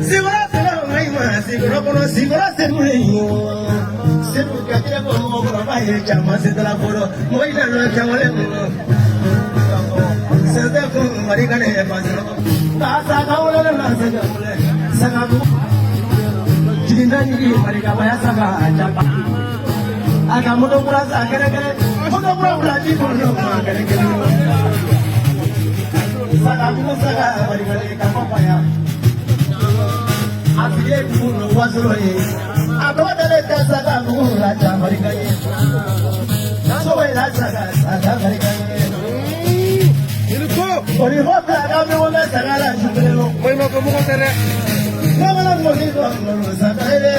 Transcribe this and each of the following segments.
Sikɔrɔ sɛbɛn ma ɲi ma sikɔrɔ kɔnɔ sikɔrɔ sɛbɛn ye sɛbɛn ka kɛ ko mɔgɔkɔrɔba ye caman se dala fɔlɔ mɔgɔ i nana caman kɔnɔ sɛbɛn ko mari ka ne ba sɔrɔ ka sa ka wolo la sɛgɛ wolo saga jiginta jigin mari ka baya saga jaba a ka moto kura sa kɛrɛ kɛrɛ moto kura fila ji kɔnɔ ma kɛrɛ kɛrɛ saga bugu saga mari ka ne ka fɔ baya a tile dugu na wasolo ye a tɔgɔ dalen tɛ saga bugu la jamari ka ye sogo la saga saga mari ka ye kɔni fɔ bila ka ɲɔgɔn bɛ saga la su kelen o. Maɲumanko mɔgɔ tɛ dɛ. Bamanan mɔni dɔ nɔnɔ saga ye dɛ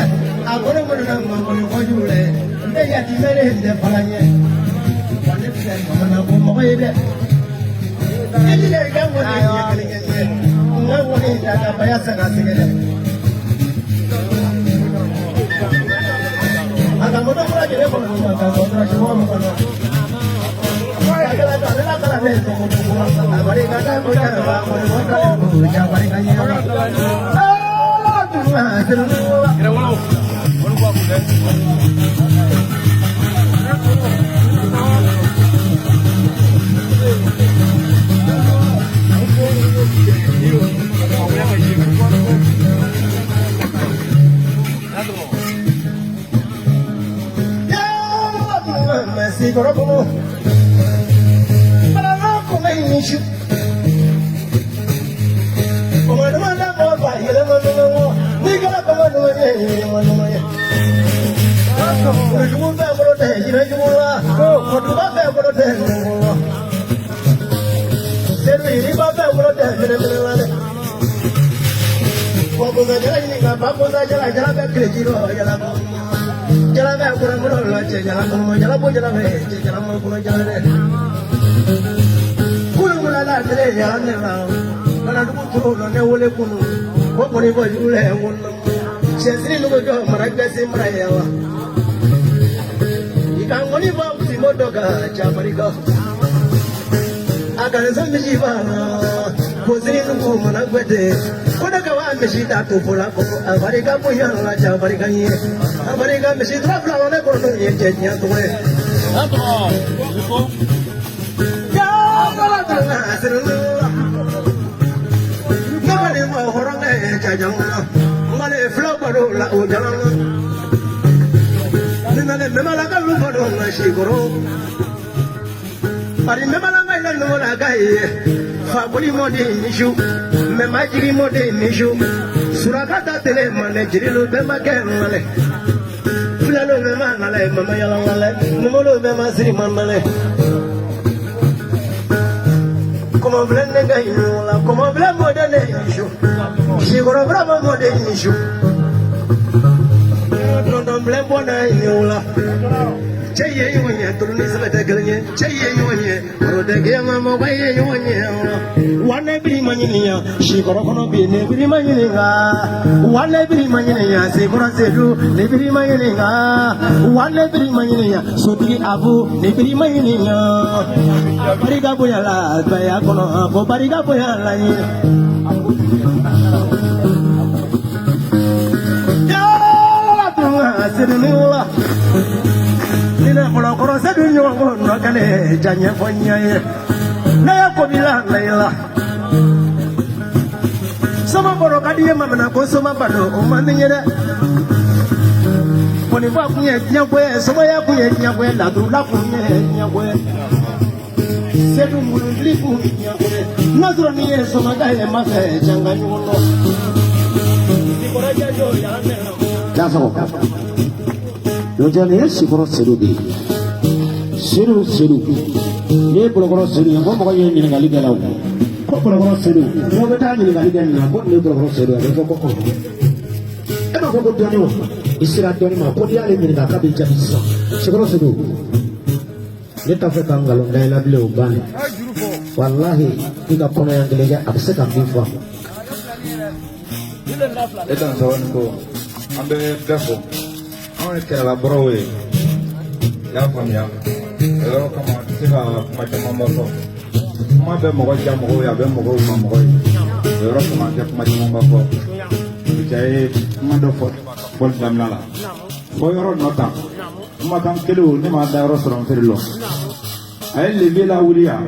a kɔni kɔni na mɔni kojugu dɛ n tɛ yatimɛ de tɛ fana ɲɛ wa ne tɛ bamanan ko mɔgɔ ye dɛ. I jija i ka ŋɔni ɲɛ kelen kɛ ɲɛ n ka ŋɔni ta ka baya saga sɛgɛrɛ. A ka moto kura jɛnɛ kɔnɔ ka kɔnɔ cogo min kɔnɔ. Yɛrɛ wolo. Olu b'a kun dɛ. Cɛsiri nugu jɔ mara gasi mara ye wa i ka ŋɔni bɔ simɔ dɔ kan jamari kan a kana se misi ba ko siri nugu mana gbɛtɛ ko ne ka wa misi ta to fo la ko a barika bonya la jamari kan ye a barika misi tura fila wa ne kɔnɔ ye cɛ diɲɛ tɔgɔ ye. Yala siri ne kɔni ma hɔrɔnkɛ ye jajan na n kɔni fila baro la o jalan na. Ni nana mɛmalaka lu baro la sikɔrɔ. Bari mɛmalaka ila nɔgɔ ka ye fakoli mɔden nisu mɛmajigi mɔden nisu suraka ta tele mande jirilu bɛnbakɛ nalɛ filalo bɛnba nalɛ mamayala nalɛ numolo bɛnba siri manalɛ. Kɔmɔbilɛ ne ka ɲi la kɔmɔbilɛ mɔden ne nisu sikɔrɔ burama mɔden nisu nɔntɔnbilɛ bɔnna ɲi la. Cɛ ye ɲɔgɔn ye tulu ni sɛbɛ tɛ kelen ye cɛ ye ɲɔgɔn ye ɔrɔdɛkɛ ma mɔgɔ ye ɲɔgɔn ye wa ne biri ma ɲininka sikɔrɔ kɔnɔ bi ne biri ma ɲininka wa ne biri ma ɲininka sekɔrɔ sedu ne biri ma ɲininka wa ne biri ma ɲininka sotigi abu ne biri ma ɲininka barika bonya la baya kɔnɔ ko barika bonya la ye. Yala tun sɛbɛnni la. Nina kɔlɔkɔrɔ sɛdu ɲɔgɔn ko nɔ kɛnɛ ja ɲɛfɔ ɲɛ ye ne ye kobila na i la soma bɔrɔ ka di ye mamina ko soma balo o man di n ye dɛ kɔnifɔ kun ye diɲɛ ko ye somaya kun ye diɲɛ ko ye ladurula kun ye diɲɛ ko ye sɛdu mulufili kun ye diɲɛ ko ye n'a sɔrɔ n'i ye somada ye ma fɛ janga ɲɔgɔn nɔ. Dansɔgɔ. N'o nin ye sikɔrɔ sedu de ye. Sedu sedu. N'i ye bolokɔrɔ sedu ye, ko mɔgɔ ye ɲininkali kɛ la o. Ko bolokɔrɔ sedu. N'o bɛ taa ɲininkali kɛ nin na, ko nin ye bolokɔrɔ sedu ye, a bɛ fɔ ko ɔhɔn. E b'a fɔ ko dɔnni wa? I sera dɔnni ma, ko n'i y'ale ɲininka k'a b'i jaabi sisan. Sikɔrɔ sedu. Ne t'a fɛ ka nkalon da i la bilen o bannen. Walahi i ka kɔnɔya kelen kɛ a bɛ se ka min fɔ a ma. E dan sabali ko an bɛ bɛɛ fo anw ye kɛlɛlabɔraw ye i y'a faamuya o yɔrɔ kama n tɛ se ka kuma camanba fɔ kuma bɛ mɔgɔ diya mɔgɔw ye a bɛ mɔgɔw ma mɔgɔ ye. O yɔrɔ kama an tɛ kuma camanba fɔ. Cɛ ye kuma dɔ fɔ fɔli daminɛ la. Fɔ yɔrɔ nɔ ta. Kumakan kelen o ne m'a da yɔrɔ sɔrɔ n feere lɔ. A ye leve lawuli yan.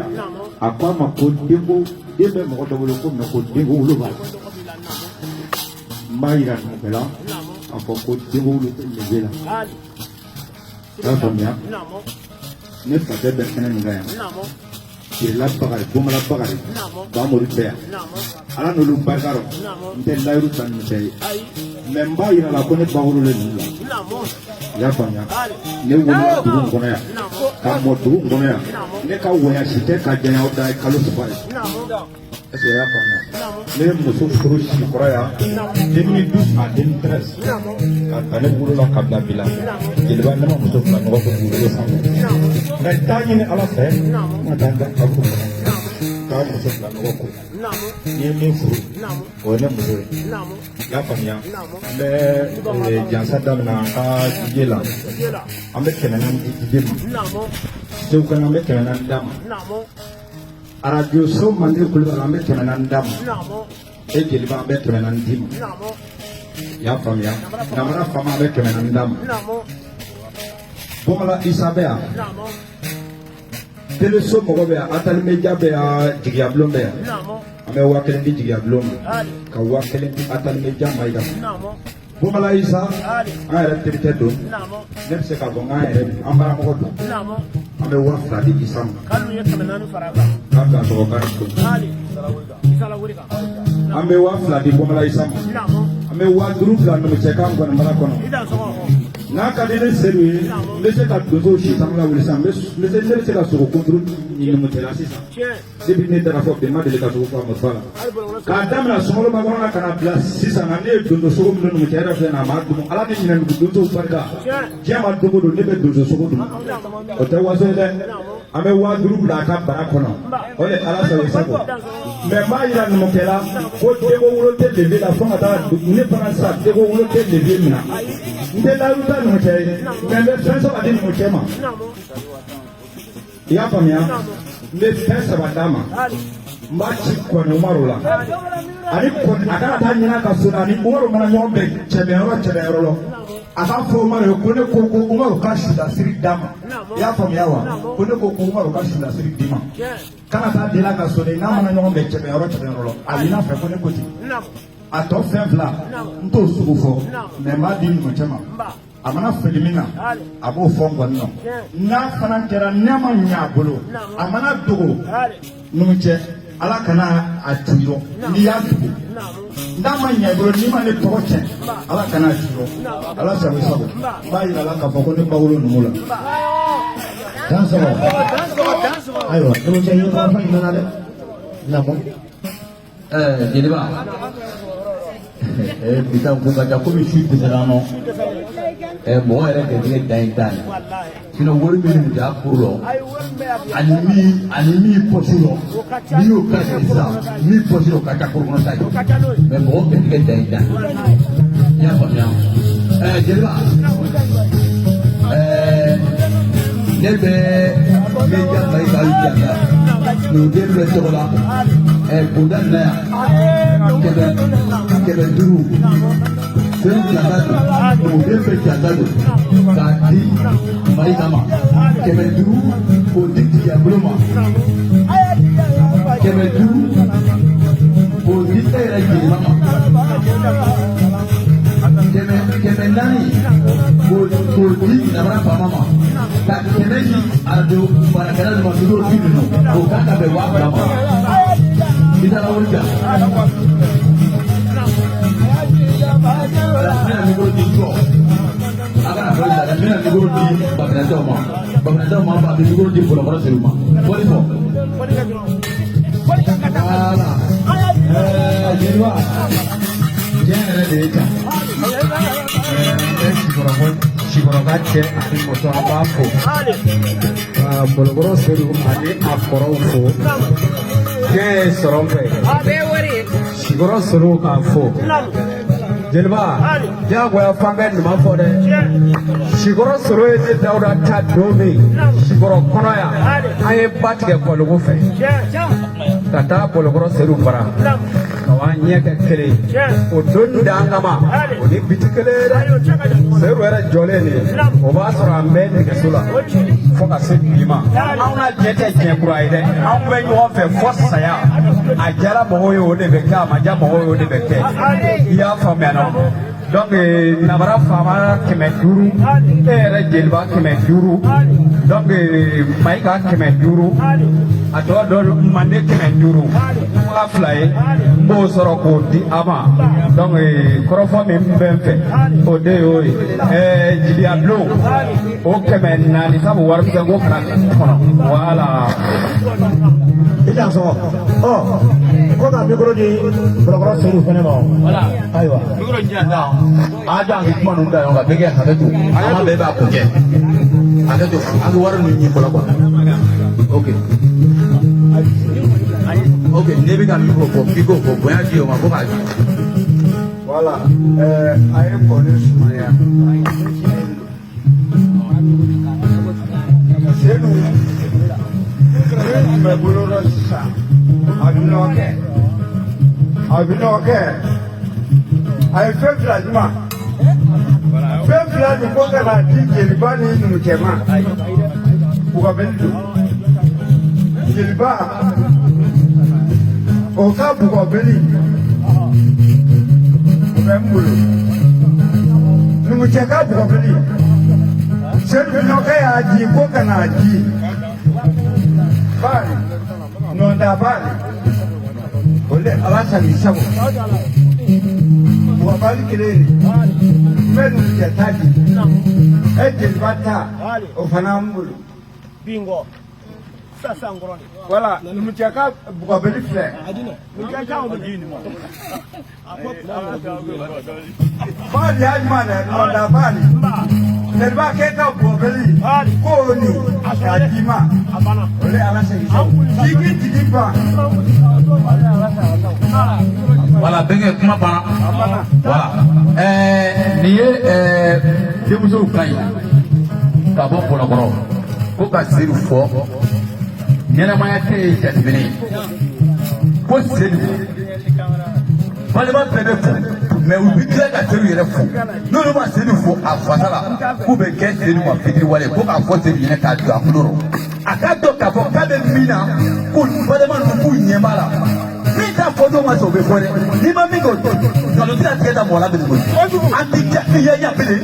A ko a ma ko denko den bɛ mɔgɔ dɔ bolo ko mɛ ko denko wolo b'a la. N b'a yira numukɛ la k'a fɔ ko denko wolo tɛ leve la. I y'a faamuya? Ne fakɛ bɛ kɛnɛ min kan yan. Kirila Bakari, Gomala Bakari, Bamori bɛ yan. Ala n'olu barika rɔ, n tɛ layiru ta numukɛ ye. Mɛ n b'a yira la ko ne ba wololen ninnu la. I y'a faamuya? Ne wolola dugu in kɔnɔ yan, ka mɔ dugu in kɔnɔ yan. Ne ka wɔyasi tɛ ka janya o dan ye kalo 3 ye. Est ce que i y'a faamuya? Ne ye muso furu Sikɔrɔ yan 2012 à 2013. Ka ta ne wolola ka bila bi la. Jeliba ne ma muso fila ɲɔgɔn fɛ dugukolo sanfɛ. Nka i t'a ɲini Ala fɛ, n ka taa n da kaburu kɔnɔ. K'a muso fila ɲɔgɔn ko. N'i ye min furu, o ye ne muso ye. I y'a faamuya? An bɛ jansa daminɛ an ka DJ la. An bɛ 400 di DJ ma. Segu kan an bɛ 400 d'a ma. Arajo so Mande Kulubali an bɛ 400 d'a ma. E jeliba an bɛ 400 d'i ma. I y'a faamuya? Namara faama an bɛ 400 d'a ma. Bɔmala Isa bɛ yan. Teleso mɔgɔ bɛ yan, Atali Media bɛ yan, Jigiyabulon bɛ yan. An bɛ 1000 di Jigiyabulon ma. Ka 1000 di Atali Media Mayiga ma. Bɔmala Isa, an yɛrɛ terikɛ don. Ne bɛ se k'a fɔ k'an yɛrɛ an baramɔgɔ don. An bɛ 2000 di Isa ma. K'a bila sɔgɔ kari ko. An bɛ 2000 di Bɔmala Isa ma. An bɛ 5000 bila numukɛ kan gɔnibara kɔnɔ. N'a ka di ne Sedu ye, n bɛ se ka donsow si sanfɛla wuli sisan. N bɛ se ne bɛ se ka sogo kunturu ɲini numukɛ la sisan. Depuis ne dara fɔ bi n ma deli ka sogo faga marifa la. K'a daminɛ sunkalo makɔnɔ na ka na bila sisan na, ne ye donso sogo min dun numukɛ yɛrɛ filɛ nin ye, a m'a dun. Ala ni ɲinɛnugu donsow barika. Diɲɛ ma don o don ne bɛ donso sogo dun. O tɛ waso ye dɛ. An bɛ 5000 bila a ka bara kɔnɔ. O de Ala sago sago. Mɛ n b'a yira numukɛ la ko denko wolo tɛ leve la fo ka taa ne fana sa denko wolo tɛ leve min na. N tɛ layiru ta numukɛ ye, mɛ n bɛ fɛn 3 di numukɛ ma. I y'a faamuya? N bɛ fɛn 3 d'a ma. N b'a ci Kɔni Umaru la. Ani Kɔni a kana taa ɲin'a ka so la ani Umaru mana ɲɔgɔn bɛn cɛbɛnyɔrɔ cɛbɛnyɔrɔ la. A k'a fɔ Umaru ye ko ne ko ko Umaru ka sulasiri d'a ma. I y'a faamuya wa? Ko ne ko ko Umaru ka sulasiri d'i ma. Kana taa deli a ka so dɛ, n'a mana ɲɔgɔn bɛn cɛbɛnyɔrɔ cɛbɛnyɔrɔ la. A ɲin'a fɛ ko ne ko ten. A tɔ fɛn 2 n t'o sugu fɔ, mɛ n b'a di numukɛ ma. A mana fili min na, a b'o fɔ n kɔni nɔ. N'a fana kɛra n'a ma ɲɛ a bolo, a mana dogo numukɛ, Ala kana a tu yɔrɔ n'i y'a dogo. N'a ma ɲɛ i bolo, n'i ma ne tɔgɔ tiɲɛ, Ala kana a tu yɔrɔ. Ala sago sago. N b'a yira la k'a fɔ ko ne ba wolo numu la. Dan sɔgɔ. Ayiwa, numukɛ ye kɔrɔfɔ jumɛn na dɛ? Naamu. Jeliba bi ta ko ka ca komi su dɛsɛra an nɔ mɔgɔ yɛrɛ garijɛgɛ dan ye tan ye sinon wari min bɛ ja kuru lɔ ani min pɔsi lɔ n'i y'o kari sisan min pɔsi lɔ ka ca kuru kɔnɔ ta ye mais mɔgɔ garijɛgɛ dan ye tan ye i y'a faamuya. Jeliba ne bɛ Media Mayiga janga numuden bɛ tɔgɔ la bonda nin na yan 500 fɛn janga don numuden bɛ janga don k'a di Mayiga ma 500 k'o di Jigiyabolo ma 500 k'o di e yɛrɛ jeliba ma 400 k'o di Namara faama ma ka 100 di arajo baarakɛla ninnu ma tulo bi ninnu o kan ka bɛn 2000 ma i taara wari jan. N bɛna micro di jɔ a kana fɔli ta dɛ, n bɛna micro di Baminataw ma. Baminataw ma a bɛ micro di Bɔlɔkɔrɔ Sedu ma fɔli fɔ. Voilà. Jeliba, diɲɛ yɛrɛ de ye tan. N bɛ Sikɔrɔba cɛ ani muso an b'a fo. Ka Bɔlɔkɔrɔ Sedu ani a kɔrɔw fo. Diɲɛ ye sɔrɔ fɛ. Sikɔrɔ Sedu k'a fo. Jeliba, diyagoya f'an bɛ ɲuman fɔ dɛ. Sikɔrɔ Sedu ye ne Dawuda ta don min Sikɔrɔ kɔnɔ yan, an ye ba tigɛ Kɔlugu fɛ. Ka taa Bɔlɔkɔrɔ Sedu bara ka an ɲɛ kɛ kelen ye, o donni d'an kama, o ni bi tɛ kelen ye dɛ. Sedu yɛrɛ jɔlen de, o b'a sɔrɔ an bɛɛ nɛgɛso la fo ka se bi ma. Anw na diɲɛ tɛ diɲɛ kura ye dɛ, anw bɛ ɲɔgɔn fɛ fo saya. A diyara mɔgɔw ye, o de bɛ kɛ, a ma diya mɔgɔw ye, o de bɛ kɛ. I y'a faamuya nɔ? Donc nabara faama 500, e yɛrɛ jeliba 500, donc Mayiga 500, a tɔ dɔ Mande 500, 2000 ye, n b'o sɔrɔ k'o di a ma. Donc kɔrɔfɔ min bɛ n fɛ, o de y'o ye. Jigiya bulon o 400, sabu warimisɛn ko kana kɔnɔ, voilà. I dansɔgɔ. Ɔ, ko ka micro di Bɔlɔkɔrɔ Sedu fɛnɛ ma. Ayiwa. A jɔ, an k'i kuma ninnu da ɲɔgɔn kan. Bɛɛ kɛ hakɛ to, an ma bɛɛ b'a kun kɛ hakɛ to, an bɛ wari ninnu ɲini fɔlɔ quoi. Ok, ne bɛ ka min fɔ, k'i k'o fɔ, bonya di o ma ko k'a di. Voilà, a ye kɔni sumaya. Sedu min tun bɛ bolo rɔ sisan, a bɛ nɔ kɛ, a bɛ nɔ kɛ. A ye fɛn fila di ma, fɛn fila nin ko ka n'a di jeliba ni numukɛ ma, u ka bɛli don. Jeliba o ka bugɔbeli o bɛ n bolo, numukɛ ka bugɔbeli, Sedu nɔkɛ y'a di ko ka n'a di bari nɔnda bari o de ala sani sago bugɔbali kelen de n bɛ numukɛ ta di, e jeliba ta o fana n bolo. Bingo. Sasa ngoroni. Voilà, numukɛ ka bugɔbeli filɛ. Numukɛ ka Bali y'a ɲuman dɛ, nɔnda bali. Jeliba k'e ka bugɔbeli k'o nin k'a d'i ma. O de ala segin sago. K'i k'i jigi ban. Voilà, bɛnkɛ kuma banna. Voilà, nin ye denmusow ka ɲi ka bɔ Bɔlɔkɔrɔ ko ka Sedu fɔ ɲɛnamaya tɛ ye jateminɛ ye ko Sedu balima bɛɛ bɛ fo, mɛ u bɛ tila ka Sedu yɛrɛ fo. N'olu ma Sedu fo a fasa la, k'u bɛ kɛ Sedu ma fitiriwale. Ko k'a fɔ Sedu ɲɛna k'a don a kulo rɔ, a k'a dɔn k'a fɔ k'a bɛ min na, ko balima ninnu k'u ɲɛ b'a la. Min t'a fɔ don ma sɔn, o bɛ fɔ dɛ. N'i ma min kɛ, nkalon tɛna tigɛ da mɔgɔ la bilen koyi. An tɛ jatigiya ɲɛ bilen,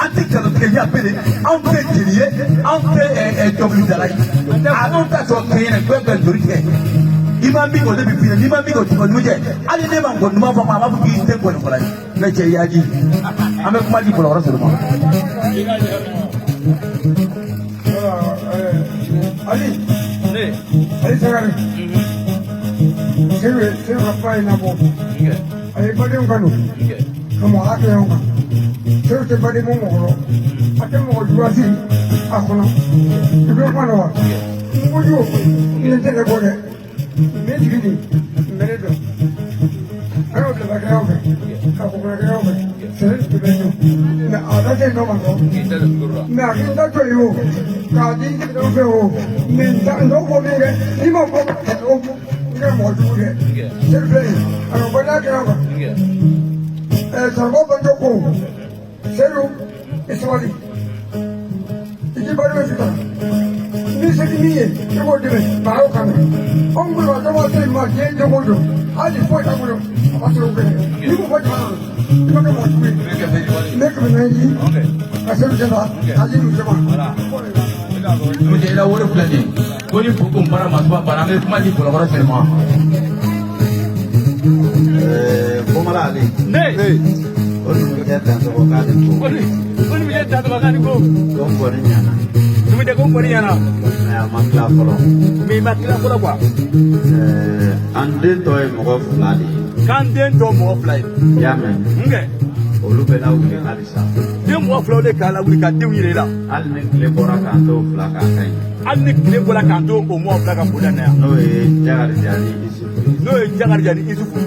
an tɛ nkalon tigɛ ɲɛ bilen, anw tɛ jeli ye, anw tɛ dɔnkilidala ye, a anw t'a sɔrɔ kɛɲɛ fɛn fɛn joli tigɛ. I ma min kɛ, o de bɛ f'i ɲɛna. N'i ma min kɛ, o tɛ fɔ. Numukɛ, hali ne ma nkɔni duman fɔ ma, a b'a fɔ k'i tɛ nkɔni fɔla ye. Mɛ cɛ yaji, an bɛ kuma di Bɔlɔkɔrɔ Sedu ma. Ali. Ali Sangare. Sedu ye Sedu ka kuma in labɔ. A ye badenw kanu. Ka mɔgɔ hakɛ ɲɔgɔn kan. Sedu tɛ baden bɔ mɔgɔ rɔ. A tɛ mɔgɔ juguya sigi a kɔnɔ. I bɛ kuma na wa? N ko jo, ne tɛ ne bɔ dɛ. N bɛ jigin nin, n bɛ ne dɔn. An y'o bila kɛ ɲɔgɔn fɛ. Ka kɔkɔrɔ kɛ ɲɔgɔn fɛ. Sɛnɛ tun bɛ ɲɔ. Mɛ a da tɛ nɔ ma dɔn. Mɛ a k'i da to yen o. K'a di n tɛgɛw fɛ o. Mɛ n ta n t'o fɔ min kɛ. N'i ma bɔ ka o n kɛ mɔgɔ jugu dɛ. Seli filɛ nin ye. A ka bɔ n'a kɛ ɲɔgɔn kan. Sarakɔ banjɔ ko. Sedu, i sabali. I k'i balima sisan. N'i se ni min ye, i b'o dɛmɛ. Maa y'o kan mɛn. Anw bolo ma se ma diɲɛ don o don. Hali foyi t'a bolo. A b'a sɔrɔ o kɛnɛ. N'i ko fɔ jamana kɔnɔ, i ma kɛ mɔgɔ jugu ye. N bɛ 400 di ka Sedu dɛmɛ k'a di numukɛ ma. Numukɛ, i la wari filɛ nin ye ko ni ko baara masuba banna, an bɛ kuma di Bɔlɔkɔrɔ Sedu ma. Bomala Ale. O numukɛ dansɔgɔ k'ale ko. Ko numukɛ dansɔgɔ k'ale ko. Ko n kɔni ɲana. Numukɛ ko n kɔni ɲana. Mɛ a ma tila fɔlɔ. Mɛ i ma tila fɔlɔ quoi. An den tɔ ye mɔgɔ fila de ye. K'an den tɔ mɔgɔ fila ye. I y'a mɛn? N kɛ. Olu bɛ lawuli halisa. Den mɔgɔ filaw de k'a lawuli ka denw yira i la. Hali ni tile bɔra k'an to fila kan, a ka ɲi. Hali ni tile bɔra k'an to o mɔgɔ fila ka bonda na yan. N'o ye Jakarija ni Isufu ye. N'o ye Jakarija ni Isufu.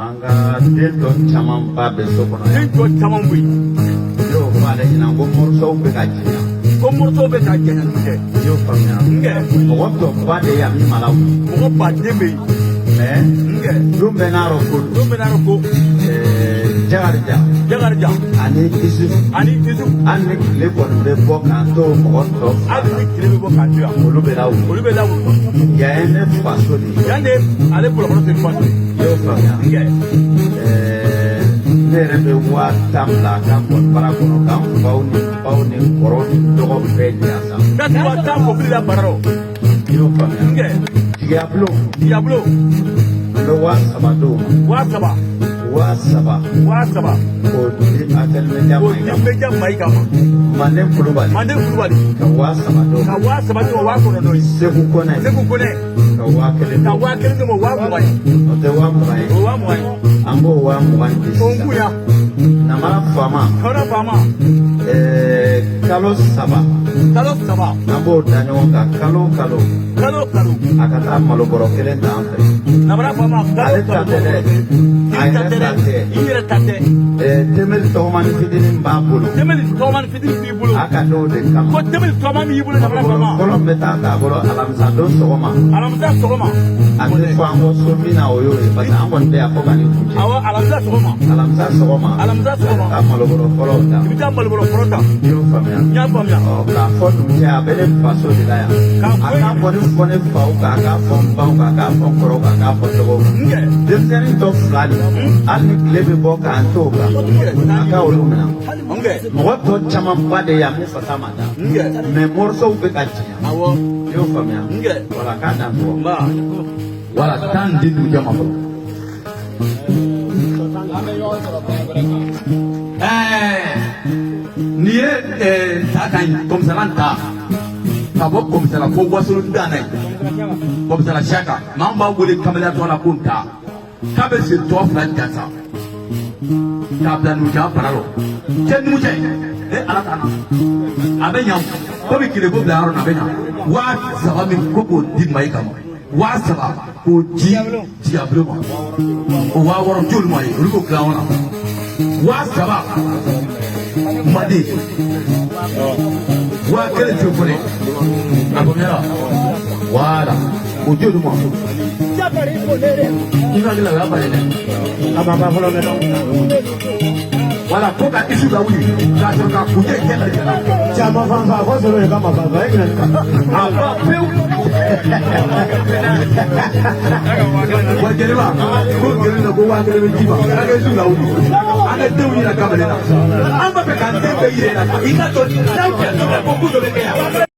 An ka den tɔ camanba bɛ so kɔnɔ yan. Den tɔ caman bɛ yen. Ne y'o fɔ ale ɲɛna ko morisow bɛ ka ci yan. Ko morceau bɛ ka janya numukɛ. I y'o faamuya. Nkɛ. Mɔgɔ tɔba de yan min ma lawuli. Mɔgɔ baden bɛ yen. Mais Nkɛ. don bɛɛ n'a ko don. Don bɛɛ n'a ko. Jakarija. Jakarija. Ani Isufu. Ani Isufu. Hali ni tile kɔni bɛ bɔ k'an to mɔgɔ tɔ. Hali ni tile bɛ bɔ k'an to yan. Olu bɛ lawuli. Olu bɛ lawuli. Yan ye ne faso de ye. Yan de ale bolokɔrɔ tɛ faso ye. I y'o faamuya. Nkɛ. Ne yɛrɛ bɛ 10,000 bila a ka bara kɔnɔ k'an faw ni baw ni kɔrɔw ni dɔgɔw bɛɛ di yan sa. Ka 10,000 mobili la bara rɔ. I y'o faamuya. Nkɛ. Jigiyabulon. Jigiyabulon. N bɛ 3,000 d'o ma. 3,000. 3,000. 3,000. K'o di Atel Media K'o di Media Mayiga ma. Manden Kulubali. Manden Kulubali. Ka 3,000 d'o ma. Ka 3,000 d'o ma 9,000 ye. Segu Kɔnɛ. Segu Kɔnɛ. Ka 1,000 Ka 1,000 d'o ma 20,000 ye. O tɛ 20,000 ye. O 20,000 ye. An b'o 20,000 di sisan. O n kun ya. Namara faama. Namara faama. Kalo 3. Kalo 3. An b'o da ɲɔgɔn kan kalo o kalo. Kalo o kalo. A ka taa malo bɔrɔ kelen ta an fɛ. Namara faama. Ale ta tɛ dɛ. A yɛrɛ ta tɛ. I yɛrɛ ta tɛ. Temeli tɔgɔmani fitinin b'a bolo. Temeli tɔgɔmani fitinin b'i bolo. A ka d'o de kama. Ko temeli tɔgɔmani b'i bolo Namara faama. Fɔlɔ bɛ taa t'a bolo alamisa don sɔgɔma. Alamisa sɔgɔma. A tɛ fɔ an kɔ so min na o y'o ye parce que an kɔni bɛ yan fo ka nin kun cɛ. Awɔ alamisa sɔgɔma. Alamisa sɔgɔma. Alamisa sɔgɔma. Ka malo bɔrɔ fɔlɔw ta. I bɛ taa malo bɔrɔ fɔlɔ ta. I y'o faamuya. N y'a faamuya. Ɔ k'a fɔ numukɛ a bɛ ne faso de la yan. A k'a fɔ ne fɔ ne faw kan a k'a fɔ n baw kan a k'a fɔ n kɔrɔw kan a k'a fɔ n dɔgɔw kan. Denmisɛnnin tɔ fila de hali ni tile bɛ bɔ k'an t'o kan a ka olu minɛ. Mɔgɔ tɔ camanba de yan min fasa ma da. Mais morceau bɛ ka janya. Awɔ. I y'o faamuya. Wala k'a dan sɔgɔ. Wala 10 di numukɛ ma fɔlɔ. Nin ye ta ka ɲi kɔmisala ta ka bɔ kɔmisala fo wasolon dan na ye kɔmisala siyaka maa b'a wele kamalen tɔgɔ la ko nta k'a bɛ sen tɔ fila jansa k'a bila numukɛ bara rɔ cɛ numukɛ e ala t'an na a bɛ ɲa komi tileko bila yɔrɔ na a bɛ ɲa 3,000 min ko k'o di Mayiga ma 3,000 k'o di Jigiyabulon ma o 6,000 joli ma ye olu b'o tila ɲɔgɔn na 3,000 manden 1,000 ti fɔlɔ a faamuyara wala o di olu ma i hakili la o y'a bannen dɛ A ma ban fɔlɔ dɛ. Wala ko ka isu lawuli k'a sɔrɔ ka kunjɛ kɛ ka jala. Caman fan fan fɔ sɔrɔ ye ka ma fan fan e ɲinɛ. A ba pewu. Wa jeliba ko jeli na ko 1,000 bɛ d'i ma k'a ka isu lawuli an ka denw yira kamalen na an b'a fɛ k'an den bɛɛ yira i la i ka to n'aw janto la ko ko dɔ bɛ kɛ yan.